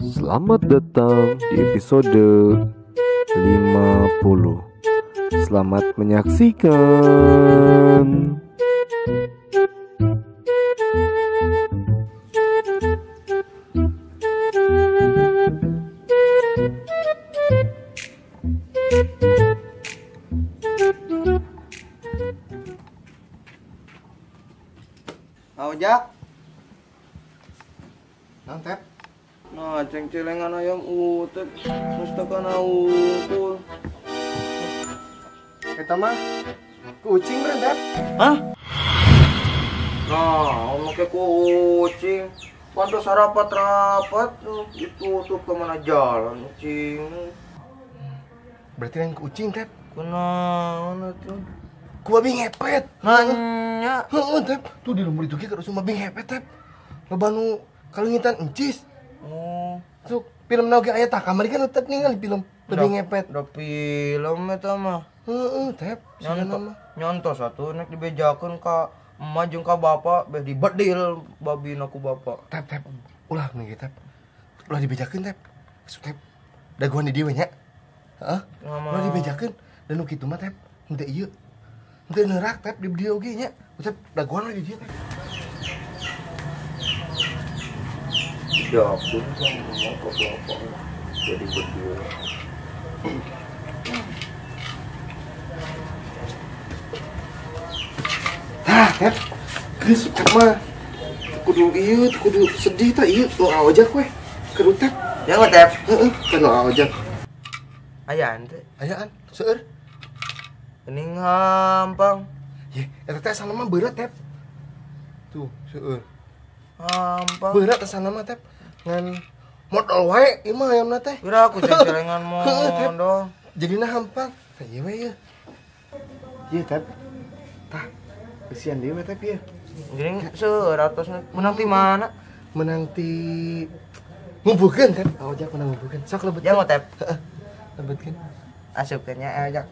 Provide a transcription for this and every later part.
Selamat datang di episode 50. Selamat menyaksikan. Ojak. Nang Tep. Nah, ceng-celengan ayam utep, mustaka unggul. Eta mah kucing beren, Tep. Hah? Nah, make kucing. Pantes rapat-rapat ditutup kemana jalan kucing. Berarti lain kucing, Tep. Kunaon atuh? Ku babi ngepet. Nanya. Heeh, Tep. Tuh di lembur itu ge kada usum babi ngepet, Tep. Loba nu kalungitan encis. Oh, sok film na oge aya tah kamari kan Tep ningali film babi ngepet. Da film eta mah. Heeh, Tep. Nyontos atuh nek dibejakeun ka emak jeung ka bapak beh dibedil babina ku bapak. Tep, Tep. Ulah nih Tep. Ulah dibejakeun, Tep. Sok Tep. Dagoan di dieu we nya. Heeh. Ulah dibejakeun dan nu kitu mah Tep, henteu ieu. Henteu neurak Tep di dieu oge nya. Tep dagoan we di dieu Tep. Dibejakeun ka emak ka bapak jadi bedil. Tah, Tep. Geus Tep mah kudu ieu, kudu sedih tah ieu nu aojak we. Keur Tep. Ya mah Tep. Heeh, kan nu aojak. Ayaan teh. Ayaan, seueur. Geuning hampang. Ye, eta teh asalna mah beurat, Tep. Tuh, seueur. Hampang. Beurat asalna mah, Tep. Ngan modal wae ieu mah ayamna teh. Kira aku ceng-celengan modal. Jadina hampang. Tah ieu we ieu. Ieu, Tep. Tah. Kesian deui we Tep ieu. Geuning seueur atosna menang ti mana? Menang ti ngumpulkeun, Tep. Ojak menang ngumpulkeun. Sok lebetkeun. Ya mau, Tep. Heeh. Lebetkeun. Asupkeun nya ojak.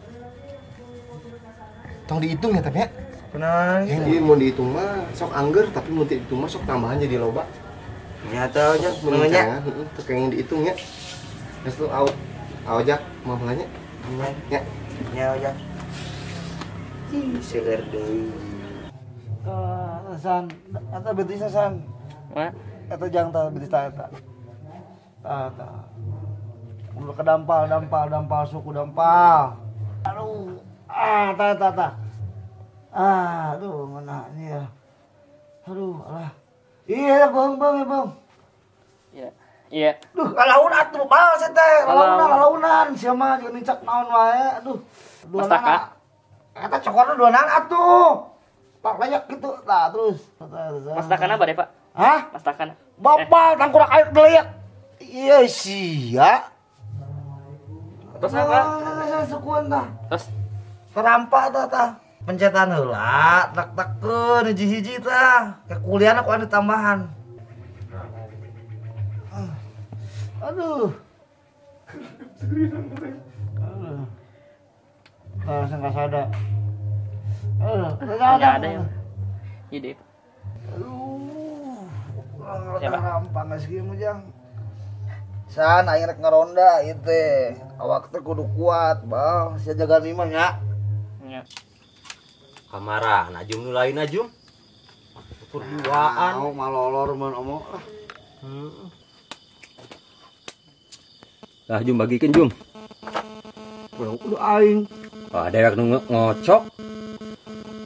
Tong dihitung ya, Tep ya. Kunaon? Ieu mun dihitung mah sok angger, tapi mun teu dihitung mah sok tambahan jadi loba. Nya teh ojak mun nya. Heeh, teu kenging dihitung nya. Geus tuh ojak mah heula nya. Nya. Nya ojak. Ih, seueur deui. San, eta betisna san. Mana? Eta jang tah betis tah eta. Tah tah. Udah kedampal, dampal, dampal suku dampal. Aduh, ah tah tah tah. Ah, aduh mana ini ya. Aduh, alah. Iya, bang, bang, ya, bang. Iya. Iya. Duh, alaunan atuh bal sih teh. Alaunan, alaunan. Sia mah jeung nincak naon wae. Aduh. Mastaka. Eta cokorna duanaan atuh. Pak layak gitu. Nah, terus. Mastakana bade, Pak? Hah? Mastakana. Bapak tangkurak air deleyak. Iya sia. Terus apa? Sukuan tah. Terus terampak tah tah. Pencetan heula, tek-tekeun hiji-hiji tah. Ke kuliahna ku anu tambahan. Aduh. Aduh. Langsung kasada. Aduh, enggak ada ya. Ide. Aduh. Ya, rampang geus kieu mah jang. San aing rek ngaronda ieu teh. Awak teh kudu kuat, Bang. Sia jaga imah nya. Nya. Kamarah, najum nu lain najum. Perduaan. Oh, malolor mun omong ah. Heeh. Lah jum bagikeun jum. Udah aing. Ah, dewek nu ngocok.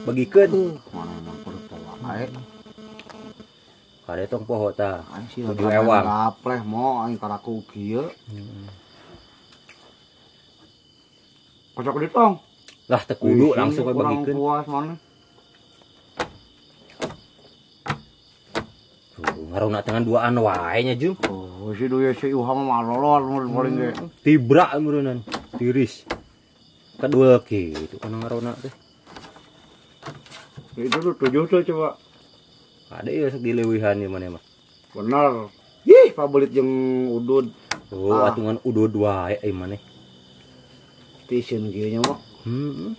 Bagikeun. Mana emang perut wae. Kade tong poho tah. Kudu ewang. Gapleh mo aing karaku kieu. Kocok di tong. Lah teu kudu langsung we bagikeun. Puas mana. Tuh, ngarona tangan duaan wae nya jum. Oh, si duye si Uha mah malolor mun paling ge. Tibrak meureunnan, tiris. Kadua kitu kana ngarona teh. Itu tuh 7 tuh coba. Ada ya sok dileuwihan ieu maneh mah. Bener. Ih, pabelit jeung udud. Oh, atungan udud wae euy maneh. Tisieun kieu nya mah. Heeh.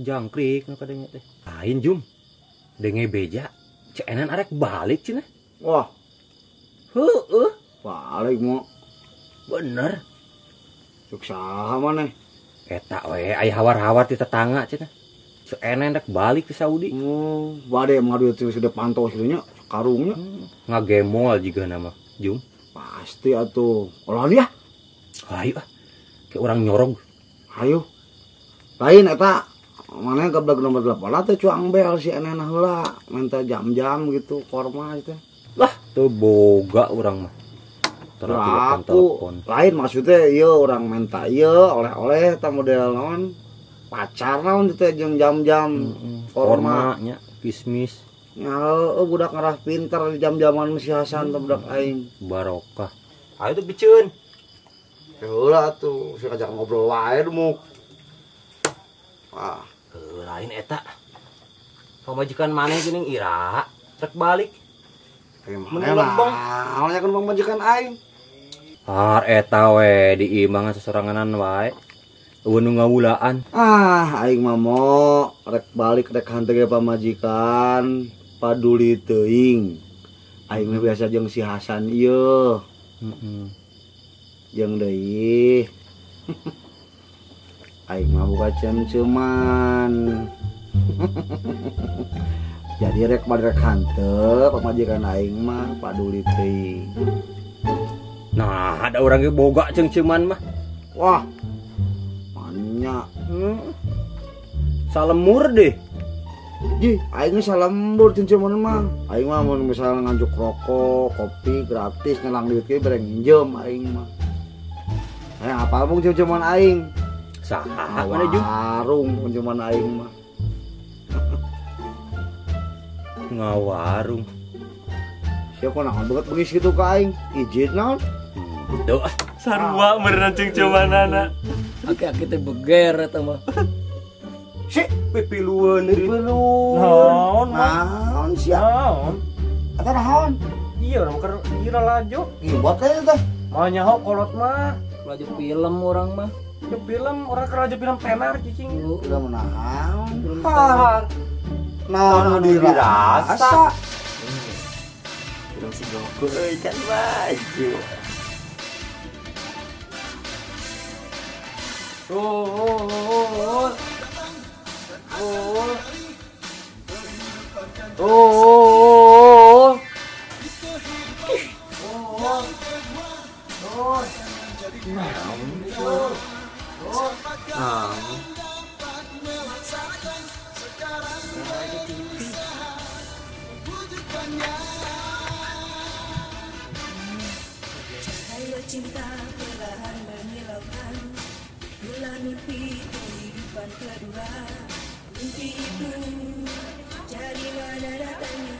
Jangkrik nu kadenge teh. Lain jum. Denge beja, cenan arek balik cenah. Wah. Heeh. Balik mo. Bener. Cuk saha maneh? Eta we aya hawar-hawar ti tetangga cenah. Si Enen rek balik ke Saudi. Oh, bade mah duit sudah pantau kitu nya, karungnya. Ngagemol jiga nama, Jum. Pasti atuh. Olahan ya. Hayu ah. Kayak orang nyorog. Hayu. Lain eta maneh geblek nomor 8 teh cuang bel si Enen heula, minta jam-jam gitu korma gitu. Lah, teu boga urang mah. Telepon-telepon. Lain maksudnya ieu urang minta ieu oleh-oleh eta model naon? Pacar naon teh jeung jam-jam korma nya, kismis. Nya heueuh budak ngarah pinter di jam-jaman si Hasan teh budak aing. Barokah. Ayo tuh biceun. Heula atuh, si ngajak ngobrol wae dumuk. Ah, lain eta. Pamajikan maneh geuning ira, rek balik. Mun lembong, awalnya kan pamajikan aing. Har eta we diimangan sesoranganan wae. Eueun nu ngawulaan. Ah, aing mah mo rek balik rek hanteu ge pamajikan, paduli teuing. Aing mah biasa jeung si Hasan ieu. Heeh. Jeung deui. Aing mah buka cem-ceman. Jadi rek balik rek hanteu pamajikan aing mah paduli teuing. Nah, ada orang ge boga cem-ceman mah. Wah. Nya. Salemur deh. Ji, aing salembur cem-ceman mah. Aing mah mun misalnya nganjuk rokok, kopi gratis nyelang duit ge bareng nginjem aing mah. Hayang apal mung cem-ceman aing. Saha mana Jum? Warung cem-ceman aing mah. Ngawarung. Siapa naon banget bengis kitu ka aing? Izin naon? Tuh. Sarua meureun cem-cemanana. Aki-aki teh beger eta mah. Si pipilueun deui. Naon naon sia? Naon? Eta naon? Iya urang keur ieu lalajo. Ieu buat teh teh. Moal nyaho kolot mah. Lalajo film urang mah. Ke film urang keur lalajo film tenar cicing. Udah menahan. Naon nu dirasa? Film si Goku euy kan baju. Oh, oh, oh, cinta perlahan menyilaukan. Bila mimpi kehidupan kedua, mimpi itu dari mana datangnya?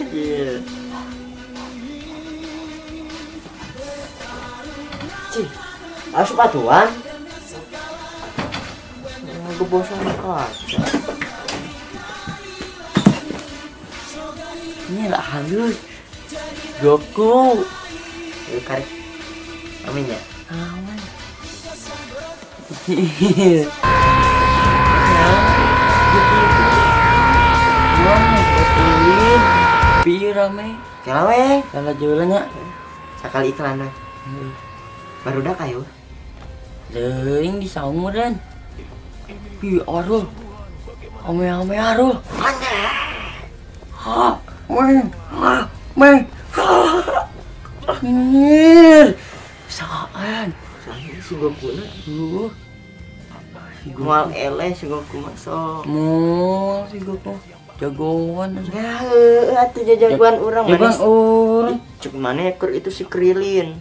Iya. Cih, harus sepatuan. Gebosan kaca. Ini lah halus. Goku. Yuk karek. Amin ya. Amin. Rame. Kela we. Kela jualannya. Sakali iklan we. Baru dah kayu. Leuing di saung meureun. Ih, arul. Ame-ame arul. Ha, men. Ha, men. Anjir. Saan? Saan si Goku na? Moal eleh si Goku mah sok. Moal si Goku. Jagoan. Ya, atuh jagoan urang manis. Jagoan urang. Cuk mana ekor itu si Krilin.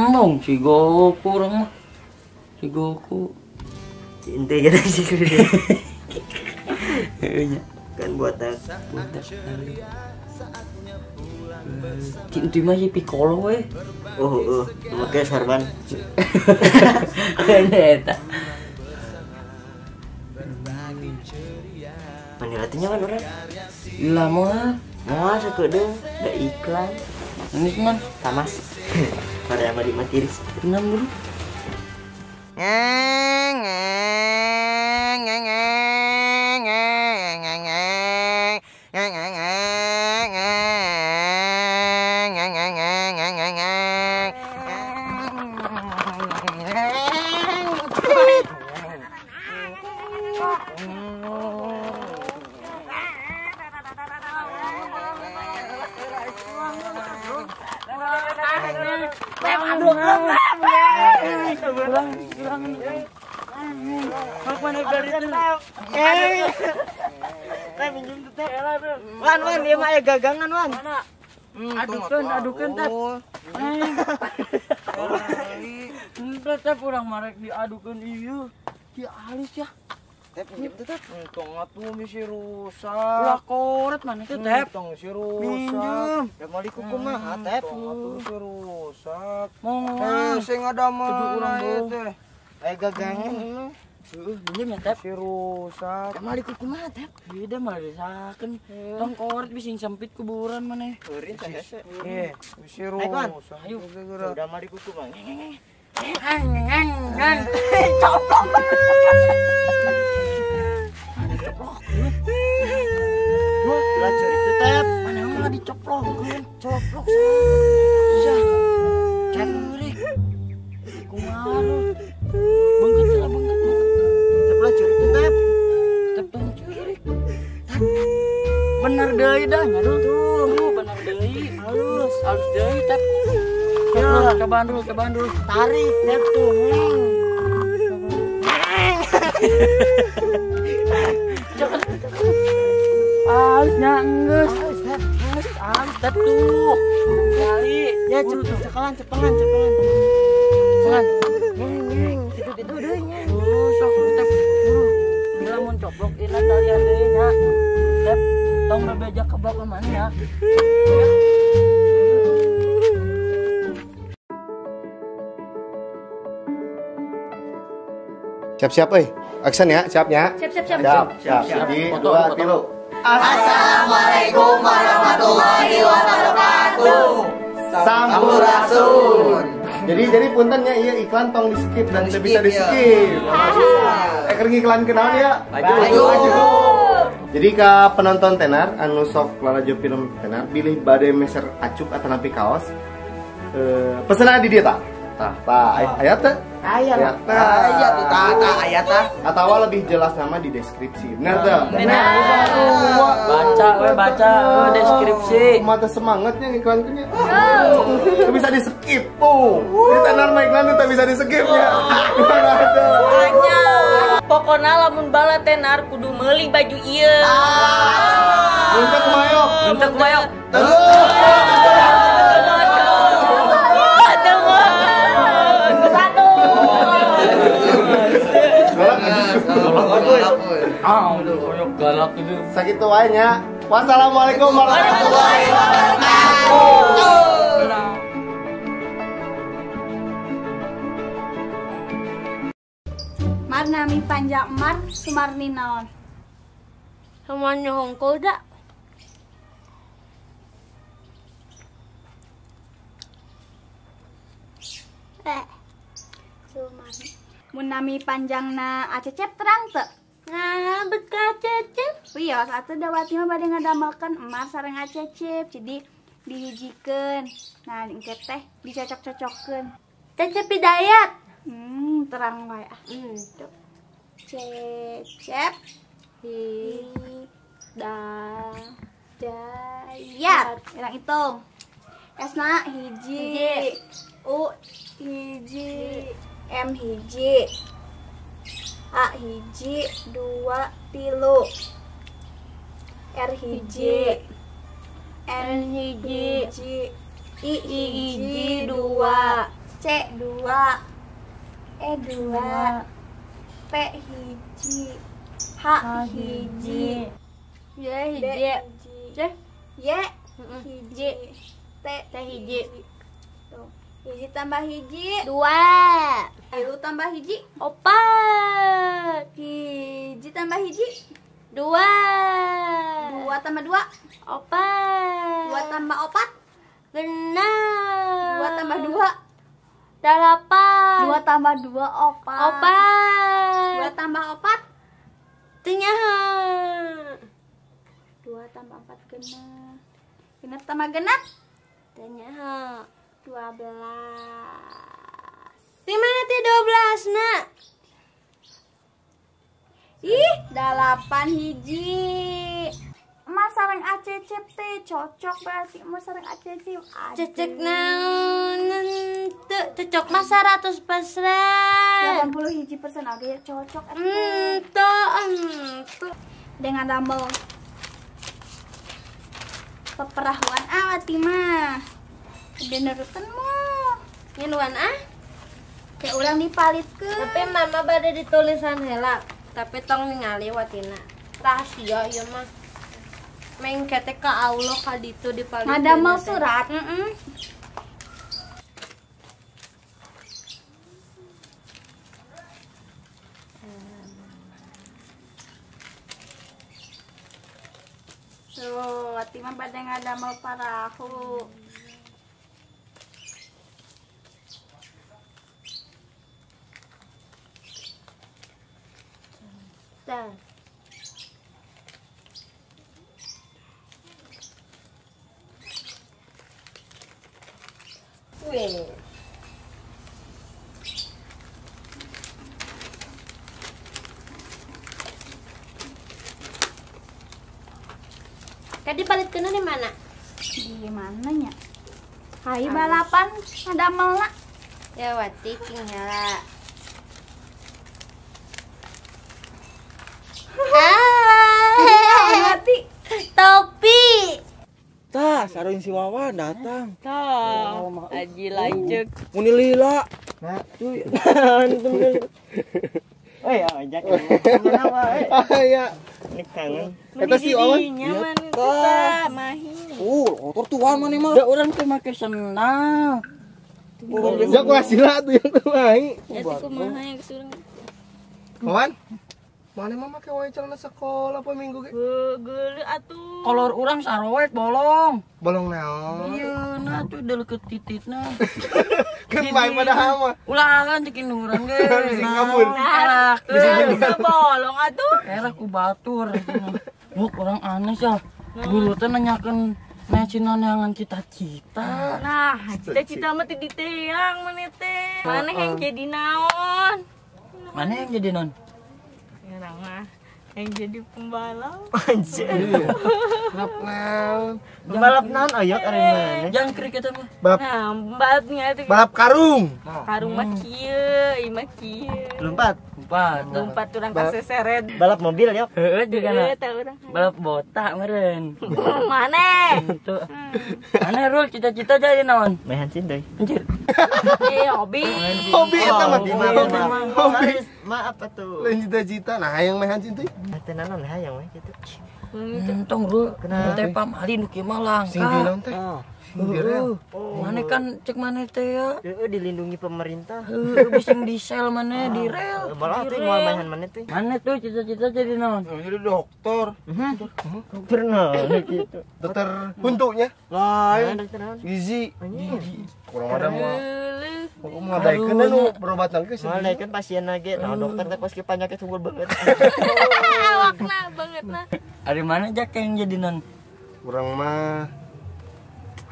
Dong si Goku urang mah. Si Goku. Ente gitu si Krilin. Heeh nya. Kan botak. Botak. Cinti mah si Piccolo we. Oh, heeh. Make sarban. Eta. Manila teh nyaman urang. Lah moal. Moal sakedeung da iklan. Ini man. Tamas. Pada apa di matiris. Enam dulu. Ngeng ngeng ngeng ngeng ngeng ngeng ngeng ngeng ngeng ngeng ngeng ngeng ngeng ngeng. Wan, wan, dia mah gagangan, wan. Adukan, tep. Tep urang marek diadukeun ieu. Di alis ya. Tep minjem teh, tep. Tong atuh misi rusak. Ulah koret mana teh, tep. Tong si rusak. Minjem. Da meuli kumaha, tep. Tong atuh si rusak. Moal. Sing ada mah ieu teh. Aya gagangan. Heeh, minjem ya, tep. Si rusak. Da meuli kumaha, tep. Beda mah disakeun. Tong koret bising sempit kuburan maneh. Eureun teh hese. Iya, si rusak. Ayo, udah mari kumaha. Ngeng ngeng. Coplok. Ada coplok. Lah curi itu tep. Mana mah dicoplokeun. Coplok. Sah. Ceurik. Kumaha lu? Bengket lah bengket. Tep lah curi itu tep. Tep tong ceurik. Bener deui dah nya tuh. Bener deui. Halus, halus deui tep. Ya, cobaan dulu, cobaan dulu. Tarik, tep tuh. Halus nya enggeus. Halus tep, geus halus tep tuh. Kali. Ya cepelan, cepelan, cepelan. Cepelan. Ngeng, ngeng, gitu-gitu deui nya. Sok tep. Buru. Bila mun coplok ina talian deui nya. Tep, tong bebeja ka bawah mana ya. Siap-siap euy. Action ya, siapnya. Siap, siap, siap. Siap, siap. Hiji, dua, tilu. Assalamualaikum warahmatullahi wabarakatuh. Sampurasun. Jadi punten nya ieu iklan tong di-skip dan teu bisa di-skip. Keur ngiklan kenaon ya? Baju. Jadi ka penonton tenar anu sok lalajo film tenar bilih bade meser acuk atanapi kaos. Pesenna di dieu tah. Tah, aya teh? Aya lah. Aya tuh tah, aya tah. Atawa lebih jelas nama di deskripsi. Benar teh? Benar. Baca we baca deskripsi. Mata semangatnya iklannya. Teu bisa di-skip. Oh. Di tenar mah iklan teu bisa di-skip nya. Anya. Pokona lamun bala tenar kudu meuli baju ieu. Untuk mayok. Untuk mayok. Galak itu. Sakitu wae nya. Wassalamualaikum warahmatullahi wabarakatuh. Mar nami panjang Mar Sumarni naon? Sumarni hongkol da. Sumarni. Mun nami panjangna Acecep terang teu? Nah, beka Cecep. Wios atuh dawati mah bade ngadamelkeun Emar sareng Acecep. Jadi dihijikeun. Nah, engke teh dicocok-cocokkeun. Cecep Hidayat. Terang wae ah. Tuh. Cecep Hidayat. Urang hitung. S-na hiji, U hiji, M hiji, A hiji, 2 3, R hiji, N hiji, I hiji, 2, C 2, E 2, P hiji, H hiji, Y hiji, Y hiji, T hiji. Tuh. Hiji tambah hiji 2, 3 tambah hiji 4, hiji tambah hiji 2, 2 tambah 2 4, 2 tambah 4, Genep. 2 tambah 2. 8. 2 tambah 2 4. 4. 2 tambah 4. Teu nyaho. 2 tambah 4 genep. Genep tambah genep. Teu nyaho. 12. Di mana teh 12 na? Ih, 8 hiji. Emak sareng acecep teh cocok berarti emak sareng acecep. Cocok naon teu cocok mah 100%. 81% oge cocok atuh. Henteu. Dengan damel peperahuan awati mah. Udah nurutan mah. Ngiluan ah? Kayak ulang dipalitkeun. Tapi mama bade ditulisan heula, tapi tong ningali watina. Rahasia ieu mah. Main kete ka Allah ka ditu dipalitkeun. Ngadamel surat. Heeh. Tuh, wati mah bade ngadamel parahu. Tah. Wih. Tadi palitkeunna di mana? Di mana nya? Hayu balapan ngadamelna. Ya wati king heula. Ah, Wati. Topi. Tah, sareng si Wawan datang. Tah, aji lanjut. Muni lila. Nah, tuh. Eh, ajak. Mana wae? Aya. Ini kangen. Eta si Wawan. Nyaman kita mahi. Motor tua mana mah. Da urang teh make senang. Jak wasila tuh yang kumaha. Ya teh kumaha yang kesurang. Wawan. Mana mah make wae celana sekolah apa minggu ge? Geuleuh atuh. Kolor urang sarowek bolong. Bolong naon? Ieu na tuh deukeut tititna. Keun bae padahal mah. Ulangan cekin urang ge. Bisi kabur. Bisa bolong atuh. Era ku batur. Buk urang aneh sih. Guru teh nanyakeun necina neangan cita-cita. Nah, cita-cita mah teu diteang maneh teh. Maneh yang jadi naon? Maneh yang jadi naon? Urang mah yang jadi pembalap. Anjir. Balap naon? Pembalap naon oyok ari maneh? Jangkrik eta mah. Balap. Nah, pembalap nya teh. Balap karung. Karung mah kieu, ieu mah kieu. Lompat. Lompat. Lompat urang kaseseret. Balap mobil yok. Heeh juga na. Balap Balap botak meureun. Maneh. Henteu. Maneh Rul cita-cita jadi naon? Mehan cindai. Anjir. Hobi. Hobi eta mah. Hobi. Maaf atuh. Lain cita-cita nah hayang mehan cindai. Teh naon hayang we kitu. Entong Rul, teh pamali nu kieu mah langka. Sing di teh. Sing di rel. Maneh kan cek maneh teh ya. Heeh dilindungi pemerintah. Heeh bising di sel maneh di rel. Malah teh moal mainan maneh teh. Maneh tuh cita-cita jadi naon? Jadi dokter. Dokter naon kitu. Dokter huntunya. Lain. Gizi. Kurang ada mah. Pokoknya ngadaikeun nu berobat lagi sih. Ngadaikeun pasien lagi. Nah, dokter teh kos penyakit unggul banget. Awakna banget nah. Ari mana jak yang jadi non? Urang mah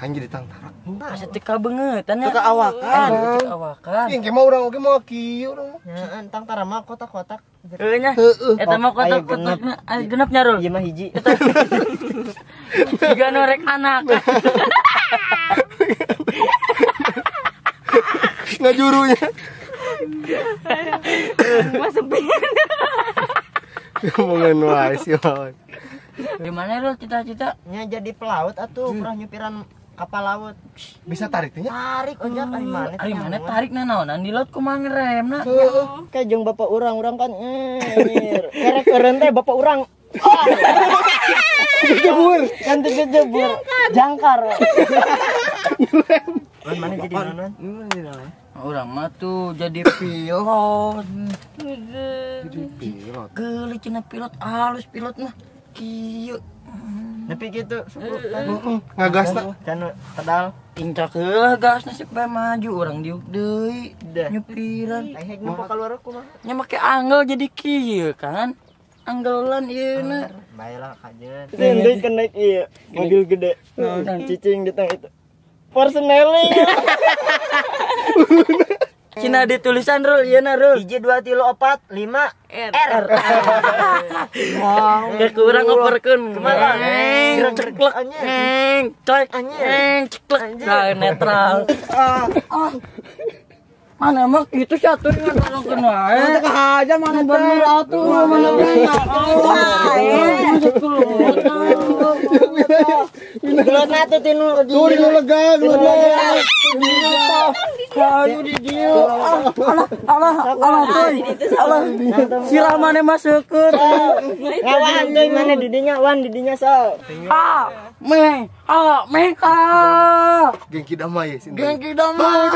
hanya jadi tantara. Asa teu kabeungeutan nya. Teu kaawakan. Teu kaawakan. Ih, engke mah urang oge moal kieu urang mah. Heeh, tantara mah kotak-kotak. Heueuh nya. Eta mah kotak-kotakna aya genep nya Rul. Ieu mah hiji. Jiga nu rek anak. Ngajurunya. Masuk Ngomongan wae sih lawan. Gimana Rul cita-cita? Nya jadi pelaut atuh, pernah nyupiran kapal laut. Bisa tarik teh nya? Tarik ojak ari maneh. Ari maneh tarik na naonan di laut kumaha ngeremna. Heeh. Kayak jeung bapak urang kan anjir. Kerek eureun teh bapak urang. Kejebur. Kan teu kejebur. Jangkar. Wan mana jadi naon? Urang mah tuh jadi pilot. Jadi pilot. Geuleuh cenah pilot halus pilot mah. Kieu. Nepi kitu suku. Heeh, ngagasna. Can pedal. Incak heula gasna sip bae maju urang diuk deui. Nyupiran. Aing nempo keluar kumaha. Nya make anggel jadi kieu kan. Anggelan ieu na. Bae lah kajeun. Deui kan naik ieu mobil gede. Cicing di tengah itu. Personeli. Cina ditulisan Rul, ieu na Rul. 1 2 3 4 5 R. Wow. Kurang overkeun. Kumaha? Ceklek anjing. Cek anjing, ceklek. Nah, netral. Mana mah itu satu ngorongkeun wae. Teu aja mana bener atuh, mana bener. Gelotna teh tinu Tuh di lega, gelotna. Aduh di dieu. Alah, alah, alah teuy. Alah. Sirah mane mah seukeut. Ngawan teuy mana di dinya, wan di dinya sok. Ah, me, ah, me ah. Gengki damai sih. Gengki damai.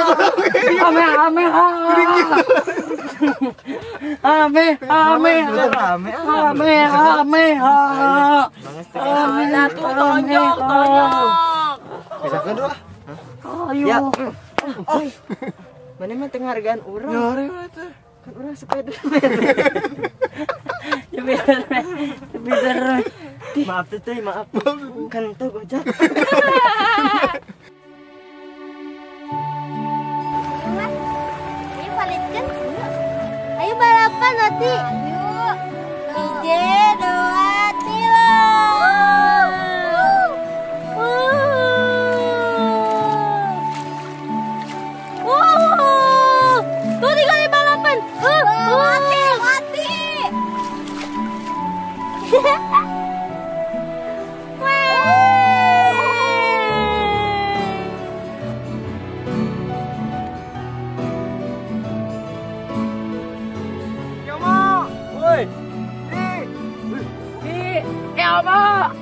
Ame, ame, ame, ame, ame, ame, ame, ame, tonjok, tonjok. Bisa kan doa? Ayo. Mana mah teu ngahargaan urang. Nyari mah teh. Kan urang sepeda. Spiderman. Maaf teh, maaf. Kan teu gojek. Ayo balikin. Ayo balapan nanti. Ayo. 1, 2, 3. Wow. Tuh tiga kali balapan. Mati, mati.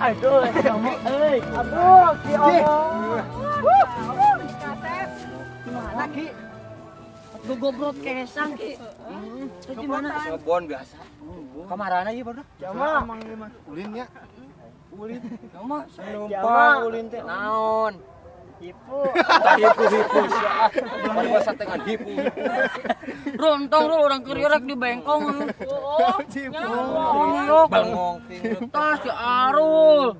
Aduh, kamu, euy. Aduh, ki Allah. Gimana, Ki? Gue gobrot kesang, Ki. Terus gimana? Sobon biasa. Kamarana ieu barudak? Jama. Ulin nya. Ulin. Jama, numpang ulin teh. Naon? Hipu. Hipu hipu sia. Baru satengan hipu. Rontong lu orang keur rek di bengkong. Oh, Bengong. Tas si Arul.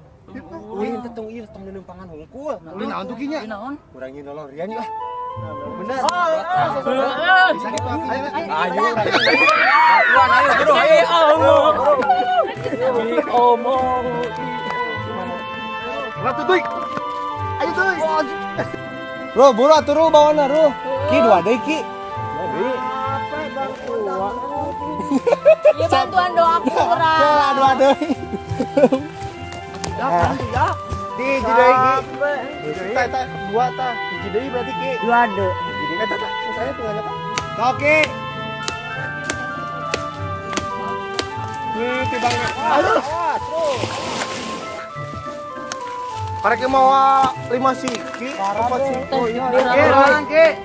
Ulin teh tong ieu tong numpangan hungkul. Ulin naon tuh kinya? Naon? Urang ieu nolorian lah. Bener. Bisa gitu ayo. Ayo, ayo, bro, ayo. Omong. Ratu tuh. Ayo tuh. Bro, buru atuh ru bawana ru. Ki dua deui ki. Apa bantuan? Iya bantuan doa kurang. Lah dua deui. Ya, di hiji deui ki. Tah tah dua tah. Hiji deui berarti ki. Dua deui. Eta tah, saya tinggal nyapa. Oke. Nih tibangna. Aduh. Karek mau 5 siki, 4 siki. Oh, iya. Ki.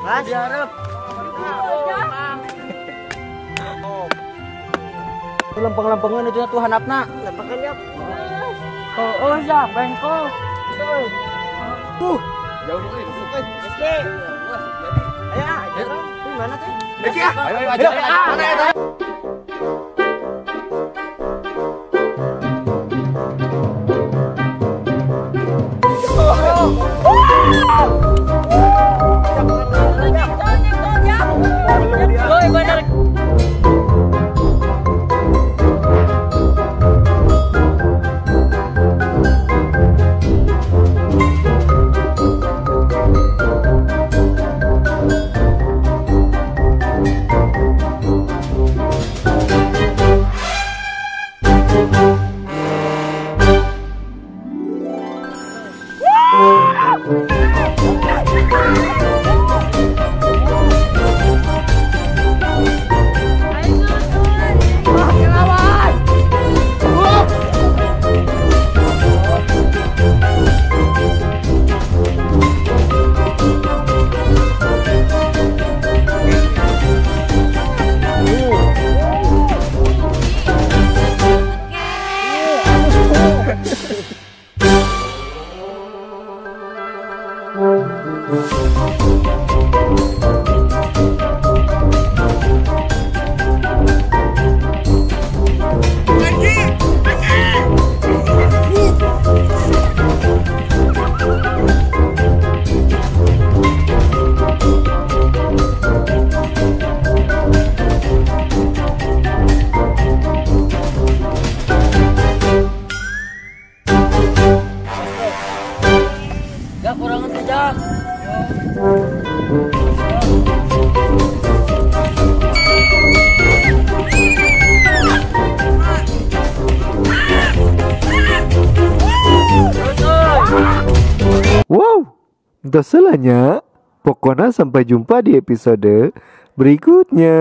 Mas, Lempeng-lempengan itu tuh hanapna. Lempengannya. Oh, ya, bengkok. Tuh. Jauh nih, masuk kan. Oke. Ayo, ayo. Di mana tuh? Oke, ah. Ayo, ayo, ayo. Ayo. Entos heula nya. Pokona sampai jumpa di episode berikutnya.